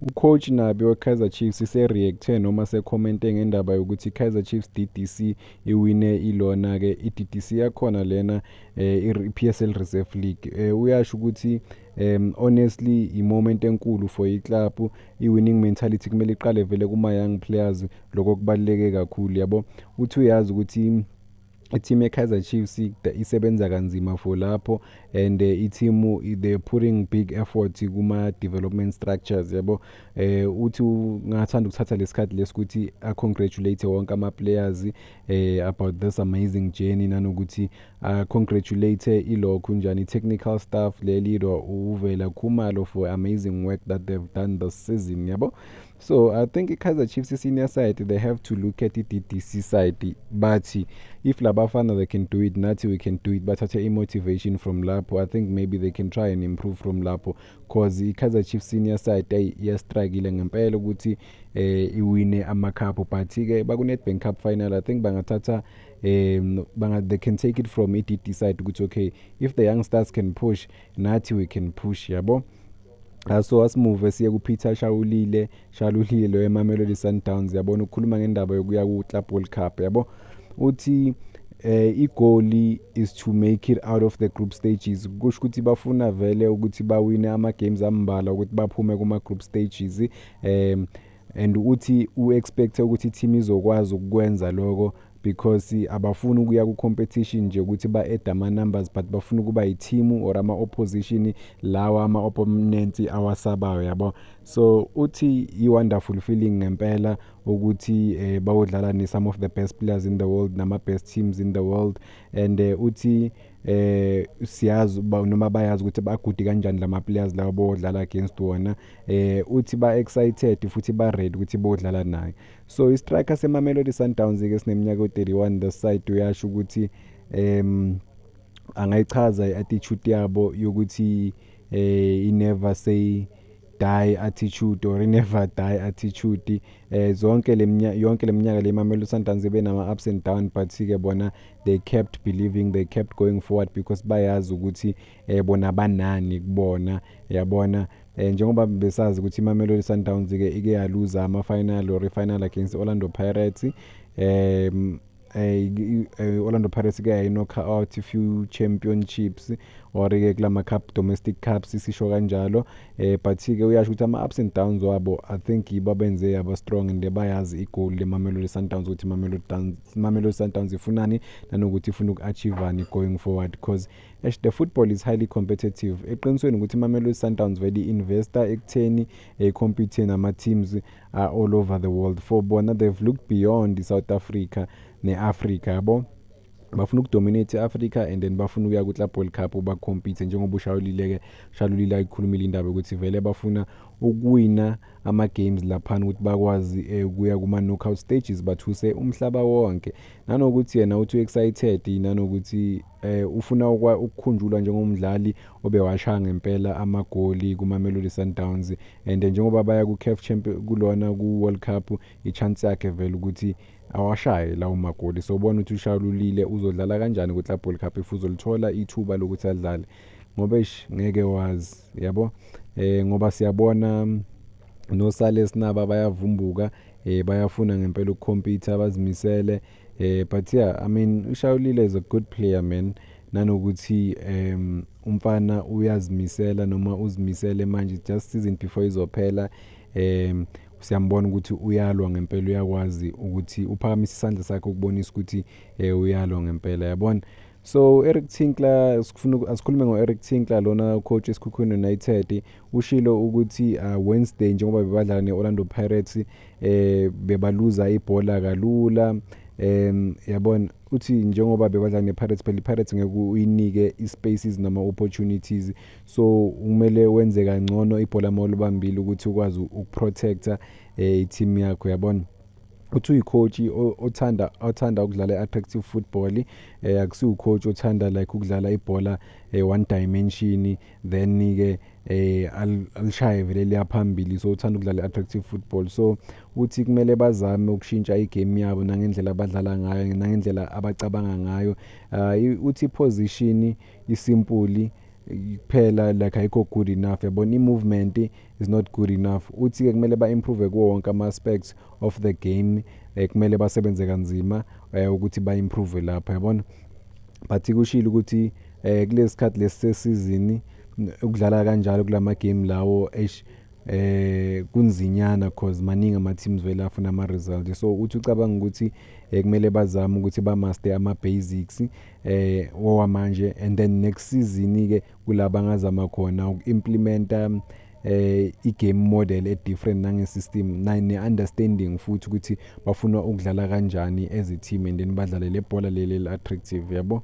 Ucoach Nabi we-Kaizer Chiefs ise-react-e noma se-comment-e ngendaba yokuthi i-Kaizer Chiefs DDC iwine ilona-ke i-DDC yakhona lena i-PSL Reserve League. Uyasho ukuthi honestly i-moment enkulu for i-club. I-winning mentality kumele iqale vele kuma-young players, lokho kubaluleke kakhulu, yabo. Uthi uyazi ukuthi i-team ye-Kaizer Chiefs isebenza kanzima for lapho and i-team, they're putting big effort kuma-development structures, yabo. Uthi ungathanda ukuthatha lesikhathi lesi ukuthi a-congratulate wonke ama-players about this amazing journey, nanokuthi a-congratulate ilokhu njani i-technical staff le leader uVela Khumalo for amazing work that they've done this season, yabo. So I think i-Kaizer Chiefs senior side, they have to look at i-DDC side, bathi if labafana they can do it, nathi we can do it. Bathathe i-motivation from lapho. I think maybe they can try and improve from lapho, 'cause i-Kaizer Chiefs senior side, eyi, iya-struggle ngempela ukuthi iwine ama-cup, but-ke baku-Nedbank Cup final. I think bangathatha banga they can take it from i-DD side ukuthi okay, if the youngsters can push, nathi we can push, yabo. So asimuve siye kuPeter Shalulile lo eMamelodi Sundowns, yabona. Ukukhuluma ngendaba yokuya ku-Club World Cup, yabo. Uthi i-goal is to make it out of the group stages, kusho ukuthi bafuna vele ukuthi bawine ama-games ambalwa ukuthi baphume kuma-group stages, and uthi u-expect ukuthi i-team izokwazi ukukwenza lokho because abafuni ukuya ku-competition nje ukuthi ba-add ama-numbers, but bafuna ukuba i-team or ama-opposition lawa ama-opponents awasabayo, yabo. So uthi i-wonderful feeling ngempela ukuthi bayodlala ne-some of the best players in the world nama-best teams in the world, and uthi siyazi noma bayazi ukuthi ba-good kanjani lama players lawa bodlala against wona. Uthi ba excited futhi ba ready ukuthi bodlala naye. So i-striker seMamelodi Sundowns ke sineminyaka yo-31 this side uyasho ukuthi angayichaza i-attitude yabo yokuthi i-never say die attitude or i-never die attitude. Zonke leminyaka, yonke leminyaka le Mamelodi Sundowns ibe nama ups and down, but ke bona they kept believing, they kept going forward because bayazi ukuthi bona banani kubona, yabona. Njengoba besazi ukuthi iMamelodi Sundowns ke ike yaluza ama final or i-final against Orlando Pirates. Orlando Pirates ke yayi-knock out few championships or ke kulama cup, domestic cups sisho kanjalo. But ke uyasho ukuthi ama ups and downs wabo, I think yibo abenze yaba strong and bayazi i-goal leMamelodi Sundowns, ukuthi Mamelodi Sundowns ifunani nanokuthi ifuna uku-achievani going forward, because the football is highly competitive. Eqinisweni ukuthi iMamelodi Sundowns vele i-investa ekutheni compete nama teams all over the world. For bona, they've looked beyond South Africa ne-Africa, yabo. Bafuna ukudominate i-Africa and then bafuna ukuya ku-Club World Cup ba-compete, njengoba uShalulile ke Shalulile ayikhulumile indaba yokuthi vele bafuna ukuwina ama-games laphana ukuthi bakwazi ukuya kuma-knockout stages, bathuse umhlaba wonke. Nanokuthi yena uthi u-excited, nanokuthi ufuna ukukhunjulwa njengomdlali obewashaya ngempela amagoli kuma-Mamelodi Sundowns, and njengoba baya ku-CAF Champion kulona ku-World Cup, i-chance yakhe vele ukuthi awashaye lawo magoli. So ubona ukuthi uShalulile uzodlala kanjani ku-Club World Cup if uzolithola ithuba lokuthi adlale, ngoba eish, ngeke wazi, yabo, ngoba siyabona noSales naba bayavumbuka, bayafuna ngempela uku-compete, bazimisele. But yeah, I mean, uShalulile is a good player, man, nanokuthi umfana uyazimisela noma uzimisele manje, just season before izophela, siyambona ukuthi uyalwa ngempela, uyakwazi ukuthi uphakamise isandla sakhe ukubonisa ukuthi uyalwa ngempela, yabona. So Eric Tinkler, sifuna asikhulume ngo-Eric Tinkler lona, coach eSekhukhune United. Ushilo ukuthi Wednesday njengoba bebadlala ne-Orlando Pirates, bebaluza ibhola kalula, yabona. Uthi njengoba bebadlala ne-Pirates, phela i-Pirates ngeke uyinike i-spaces noma opportunities, so kumele wenze kangcono ibhola mawulibambile ukuthi ukwazi ukuprotecta i-team yakho, yabona. Uthi uyi-coach othanda ukudlala i-attractive football, akusiwo coach othanda like ukudlala ibhola one dimension, then ke alishaye vele liya phambili. So uthanda ukudlala i-attractive football. So uthi kumele bazame ukushintsha i-game yabo nangendlela abadlala ngayo nangendlela abacabanga ngayo. Uthi i-position i-simple. Kuphela like ayikho good enough, yabona, i-movement is not good enough. Uthi-ke kumele ba-improve kuwo wonke ama-aspects of the game. Kumele basebenze kanzima ukuthi ba-improve lapha, yabona. But kushilo ukuthi kulesi sikhathi lesi sesizini ukudlala kanjalo kulama game lawo, eish, kunzinyana 'cause maningi ama-teams vele afuna ama-result. So uthi ucabanga ukuthi kumele bazame ukuthi ba-master ama-basics owamanje and then next season-ke kulaba angazama khona uku-implementa i-game model e-different nange-system ne-understanding futhi ukuthi bafuna ukudlala kanjani as a team and then badlale le bhola leli eli-attractive, yabo.